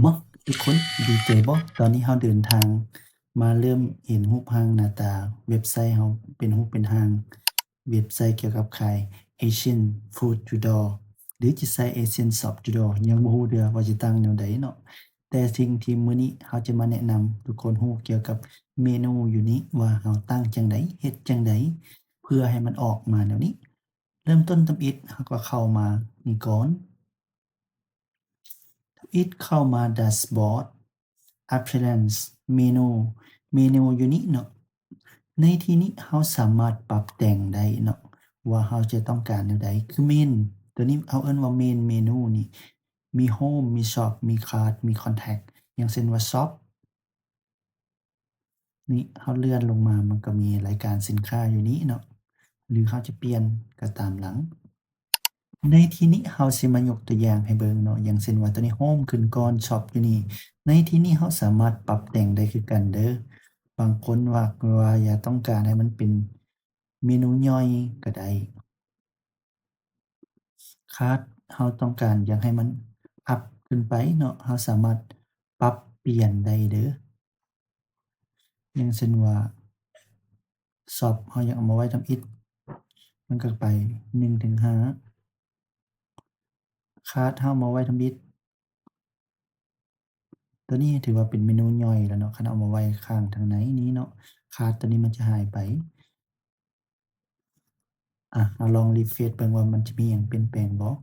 ມາ ທຸກຄົນ ດີໃຈບໍ່? ຕອນນີ້ເຮົາເດີນທາງມາເລີ່ມເຫັນຮູບຮ່າງໜ້າຕາເວັບໄຊເຮົາເປັນຮູບເປັນຮ່າງ ເວັບໄຊກ່ຽວກັບຂາຍ Asian Food Tudor ຫຼື ຈະໃຊ້ Asian Shop Tudor ຍັງບໍ່ຮູ້ເທື່ອວ່າຈະຕັ້ງແນວໃດເນາະ. ແຕ່ສິ່ງທີ່ມື້ນີ້ເຮົາຈະມາແນະນຳທຸກຄົນຮູ້ກ່ຽວກັບເມນູຢູ່ນີ້ວ່າເຮົາຕັ້ງຈັ່ງໃດ ເຮັດຈັ່ງໃດ ເພື່ອໃຫ້ມັນອອກມາແນວນີ້. ເລີ່ມຕົ້ນທຳອິດເຮົາກໍເຂົ້າມານີ້ກ່ອນ. ທຳອິດເຂົ້າມາ Dashboard, Appearance, Menu, ເມນູຢູ່ນີ້ເນາະ. ໃນທີ່ນີ້ເຮົາສາມາດປັບແຕ່ງໄດ້ເນາະ ວ່າເຮົາຈະຕ້ອງການແນວໃດ. ຄື Main ຕົວນີ້ເຮົາເອີ້ນວ່າ Main Menu ນີ້ ມີ Home ມີ Shop ມີ Cart ມີ Contact ຢ່າງເຊັ່ນວ່າ Shop ນີ້ເຮົາເລື່ອນລົງມາ ມັນກໍມີລາຍການສິນຄ້າຢູ່ນີ້ເນາະ ຫຼືເຮົາຈະປ່ຽນກໍຕາມຫຼັງ. ໃນທີ່ນີ້ເຮົາຊິມາຍົກຕົວຢ່າງໃຫ້ເບິ່ງເນາະ ຢ່າງເຊັ່ນວ່າຕົວນີ້ Home ຂຶ້ນກ່ອນ Shop ຢູ່ນີ້. ໃນທີ່ນີ້ເຮົາສາມາດປັບແຕ່ງໄດ້ຄືກັນເດີ້. ບາງຄົນວ່າ ວ່າຢາກຕ້ອງການໃຫ້ມັນເປັນເມນູຍ່ອຍກໍໄດ້. Cart ເຮົາຕ້ອງການຢາກໃຫ້ມັນອັບຂຶ້ນໄປເນາະ ເຮົາສາມາດປັບປ່ຽນໄດ້ເດີ້. ຢ່າງເຊັ່ນວ່າ Shop ເຮົາຢາກເອົາມາໄວ້ທຳອິດ ມັນກໍໄປ ໜຶ່ງເຖິງຫ້າ. Cart ເຮົາມາໄວ້ທຳອິດ ຕົວນີ້ຖືວ່າເປັນເມນູຍ່ອຍແລ້ວເນາະ ຄັນເອົາມາໄວ້ຂ້າງທາງໃນນີ້ເນາະ Cart ຕົວນີ້ມັນຈະຫາຍໄປ. ອາ ເຮົາລອງ refresh ເບິ່ງວ່າມັນຈະມີຫຍັງປ່ຽນແປງບໍ່.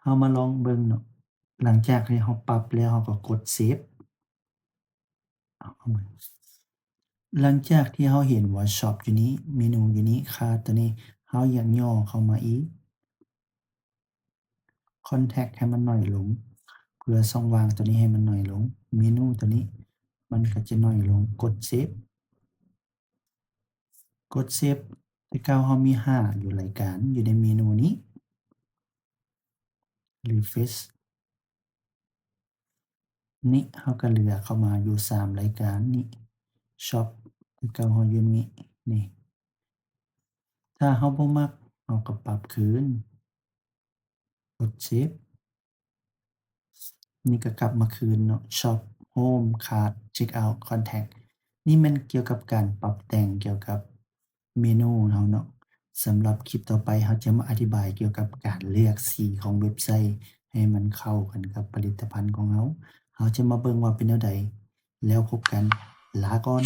ເຮົາມາລອງເບິ່ງເນາະ ຫຼັງຈາກທີ່ເຮົາປັບແລ້ວ ເຮົາກໍກົດ Save. ເອົາ ເອົາໃໝ່. ຫຼັງຈາກທີ່ເຮົາເຫັນວ່າ Shop ຢູ່ນີ້ ເມນູຢູ່ນີ້ Cart ຕົວນີ້ ເຮົາຢາກຫຍໍ້ເຂົ້າມາອີກ Contact ໃຫ້ມັນໜ້ອຍລົງ ເພື່ອຊ່ອງວ່າງຕົວນີ້ໃຫ້ມັນໜ້ອຍລົງ ເມນູຕົວນີ້ມັນກໍຈະໜ້ອຍລົງ. ກົດ Save ກົດ Save. ແຕ່ເກົ່າເຮົາມີຫ້າຢູ່ລາຍການຢູ່ໃນເມນູນີ້ Refresh. ນີ້ເຮົາກໍເຫຼືອເຂົ້າມາຢູ່ສາມລາຍການນີ້ Shop ຄືເກົ່າເຮົາຢູ່ນີ້ ນີ້ ຖ້າເຮົາບໍ່ມັກເຮົາກໍປັບຄືນ ກົດ Save. ນີ້ກໍກັບມາຄືນເນາະ Shop, Home, Cart, Checkout, Contact. ນີ້ແມ່ນກ່ຽວກັບການປັບແຕ່ງກ່ຽວກັບ ເມນູເຮົາເນາະ. ສຳລັບຄລິບຕໍ່ໄປ ເຮົາຈະມາອະທິບາຍກ່ຽວກັບການເລືອກສີຂອງເວັບໄຊໃຫ້ມັນເຂົ້າກັນກັບຜະລິດຕະພັນຂອງເຮົາ. ເຮົາຈະມາເບິ່ງວ່າເປັນແນວໃດ. ແລ້ວພົບກັນ. ລາກ່ອນ.